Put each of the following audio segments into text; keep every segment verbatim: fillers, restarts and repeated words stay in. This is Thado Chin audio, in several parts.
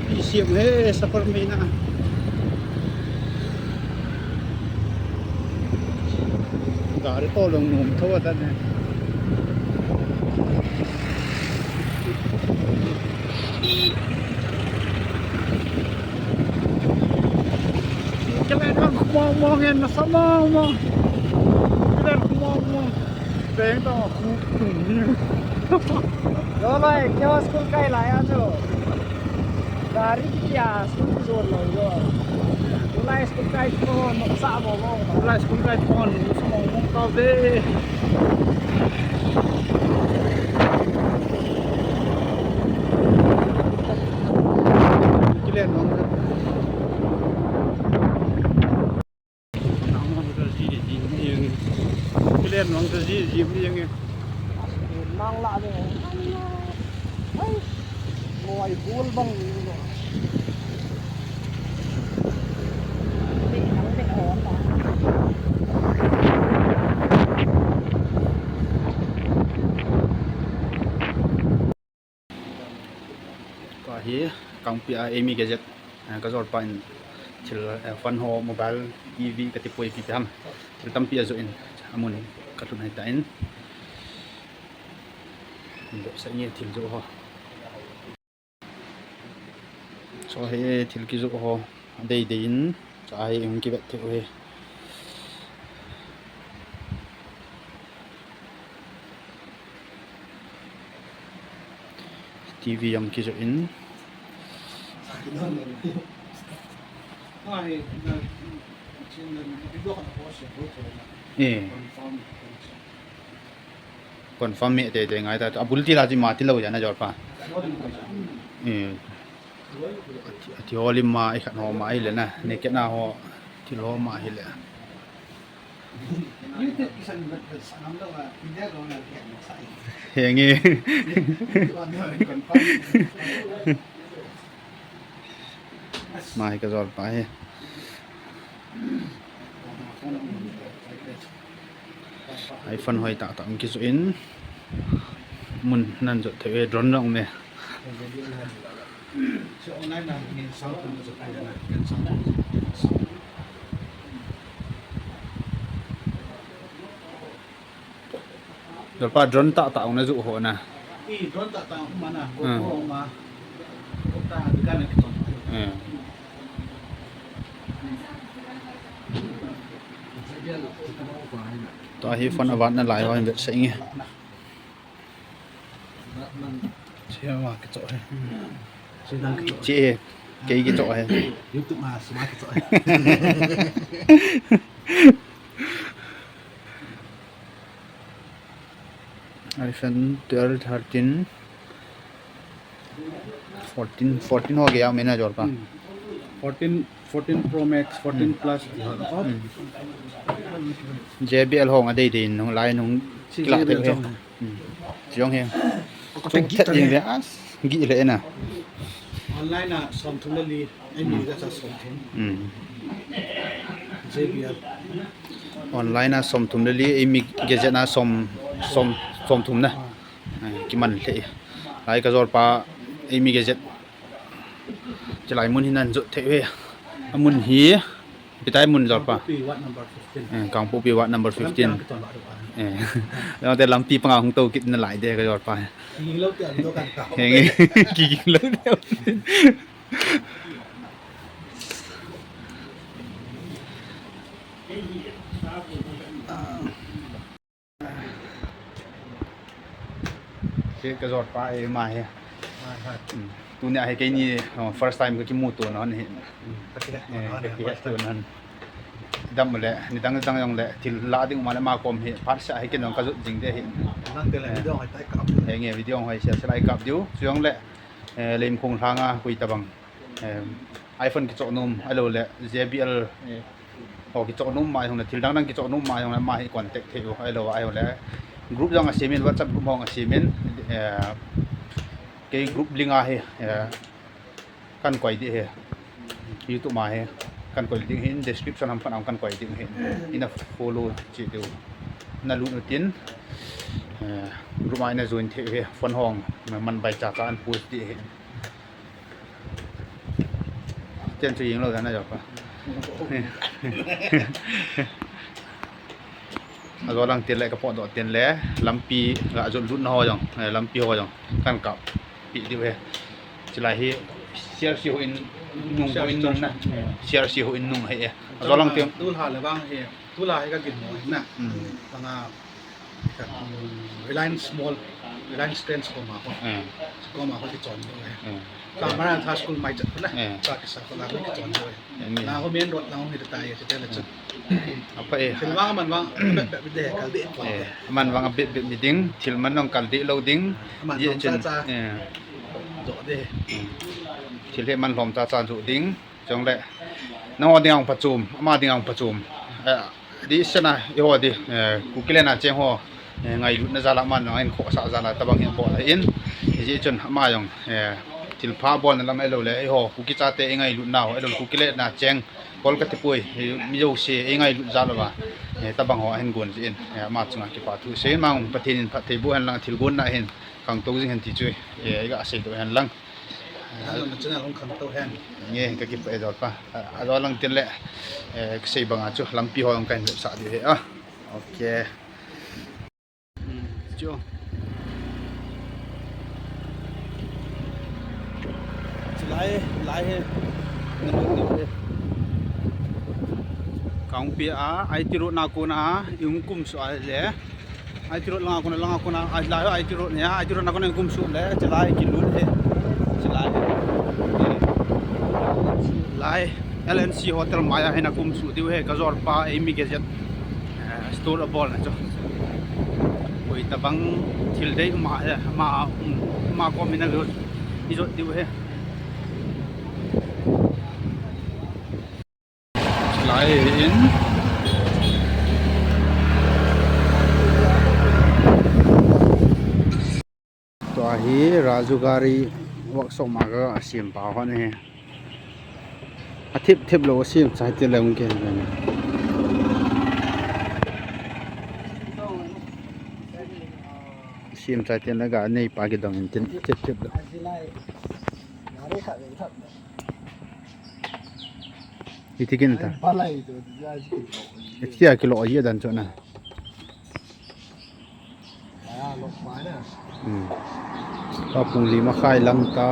Pi siam he, safar mai na. Gari to long nom tho ta ne. Kelen mong mong en na sa mong mong. Kelen mong mong. Beng to khu tung ni. Yo lai, kyo school kai lai a jo. Gari kia school ki zon lo jo. Tulai school kai phone no sa mo mo. Tulai school kai phone no sa mo mo ka ve. Kelen mong. Nang mang ka ji ji ni yang. Kelen mang ka ji ji ni yang. Nang la de. Ai. Mo ai bul bang ni lo. Ka hi, Kangpokpi a Eimi Gadget, eh, ka jolpa in thil, eh, phone ho, mobile, T V ka ti poi pi pi ham. Thil tampi ajoh in, amun ka lhun hai ta in. Sa nge thil joh ho. So hi thil kijoh ho. Dei dei in, cha hi hung kivet thei u hi. T V jong kijoh in. Eh. Confirm me te te ngai ta. Abul ti la chi ma ti lo ja na jolpa. Eh. Athi, athi ho lim ma, i khat ho ma, i le na. Ne ke na ho, thil ho ma hi le. Henge. Ma hi ka jolpa hi. iPhone hoi tah tah hung kijoh in. Mun nan jot thei e, drone jong um e. Jolpa drone tah tah hung na joh ho na. I drone tah tah hung ma na, hmm. GoPro ma. Ta dukan na kiton. Hmm. Tua hi phone avat na lai ho hin vet sah inge. Che ma kichoh he. Che dang kichoh. Che, kei kichoh he. YouTube ma suma kichoh he. iPhone twelve, thirteen, fourteen, fourteen ho gaya main a jol pa. Hmm. Fourteen, fourteen Pro Max, fourteen, hmm, Plus ti ho. Hmm. J B L ho nga dei dei nung lai nung kila J B L te he. Jong he. Hmm. Jong he. Ko te gi ta le as gi le na. Online a som thum le li. Eimi, hmm, gadget a som thum. Hmm. J B L. Online a som thum le li, Eimi gadget a som, som, som thum na. Ah. Ai, kiman lheh. Lai ka jol pa, Eimi gadget. Chilai mun hi nan jot thei ve. Amun hi, ipi tai mun jol pa. Kangpokpi ward number fifteen. Eh, Kangpokpi ward number fifteen. Lampi a kiton ba. Eh. Lampi panga hung to kit na lai de ka jol pa. Kiging lou te, ando kan ka. Henge, kiging lou te. Che ka jol pa e ma he. Hai, hai. Hmm. Tunia hi keini, oh, first time ka kimuto na hi. Hmm. Ka kihet, eh, to na, ka kihet first time to na. Dam le, nidang dang jong le, thil la ding um le ma kom hi, phat sa hi ken jong ka jot jing de hi. Nang te le, eh, video hoi tai kap. Henge, video hoi sia sia lai kap diu. Chu jong le, eh, Leimakhong lhang a koi tabang. Em, iPhone kichoh nom, ahilou le J B L, eh, ho kichoh nom ma, ahilou le thil dang dang kichoh nom ma, ahilou le ma hi contact thei u, ahilou, ahilou le group jong a sem in, WhatsApp group jong a sem in, eh, kei group link a hi, eh, kan koi ding hi, YouTube ma hi, kan koi ding hi, description ham phat a kan koi ding hi, ina follow cheh diu, na lut u tin, eh, group a ina join thei u hi, phone ho man bai cha cha an post ding hi. Ten chu jing lou dan a jo pa. Ajo lang tin le ka potdoh tin le lampi ga jot lutna ho jong, eh, lampi ho jong kan kap pi diu he. Chulai hi C R C ho in nung, ho in nung na. C R C ho in nung he. Ajo lang tin. Tulha le vang he. Tulha hi ka gin mo na. Hmm. Langa, um, Reliance Mall, Reliance Trends koma ho. Hmm. Koma ho kichon diu he. Hmm. Ka Maranatha School mai chat na. Hmm. Ka kisa ko la kichon diu he. Hmm. Na ho main road lang ho hi ta ye, te le chu. Apa e. Thil vang man vang, bep bep de, kal de ko. Eh, man vang a bep bep mi ding, thil man vang kal de lou ding. Man vang cha cha. Eh. Jo de. Hmm. Thil he man lom cha cha jo ding. Chong le, nangho ding ang pachum, ama ding ang pachum. Eh, di sena, eiho di, eh, Kuki le na cheng ho, eh, ngailutna jal a man, nang in khohsah jal a, tabang hin bol in. Hijeh chun ama jong, eh, thilpha bolna lam ahilou le, eiho, Kuki chate i ngailutna ho, ahilou le Kuki le na cheng, Kolkata pui, eh, mi jouse, i ngailut jal uva, eh, tabang ho, ahin gon jin, eh, ama chunga kipa thu. Sei mang, Pathen in phatthei boh hen lang, thil gonna hin, khangtou jing hen ti chu, eh, i ga seidoh hen lang. Nang na channel hung khangtou hen. Nge, ka kipah e jol pa. A, ajo lang tin le, eh, ka sei banga chu lampi ho jong ka hin vetsah diu he a. Ok. Hmm, chu. Chulai, lai he. Nang ni he. Kangpi a, I T road na kona, i hung kum suh a le. I T road langa kona, langa kona, I, lai, I T road nia, I T road na kona kum suh le, chulai kilut he. Chulai he. Lai, L N C Hotel maiya hi na kum suh diu he, ka jol pa, eimi gazette, eh, store a bol na chu. Koi tabang thil dei ma he, ma, um, ma ko mina jot, i jot diu he. Lai in. Tua hi Raju Gari workshop ma ka sem pa hon hi. A thip thip lou sem chai te leng ke. Sem chai te le ga nei pa kidong in tin thip thip lou. Iti kin ta. Ai, palai to, dia ji kin to. Iti a kilo ji dan chona. Aya, lok pa na. Hmm. Pa pung li makhai lang ta.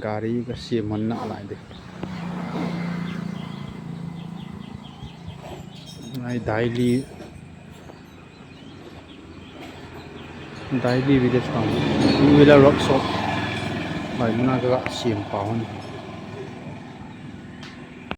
Gari ka sem hon na lai de. Ai, daily. Daily village kang. Two wheeler workshop. Mai muna ka sem pa hon.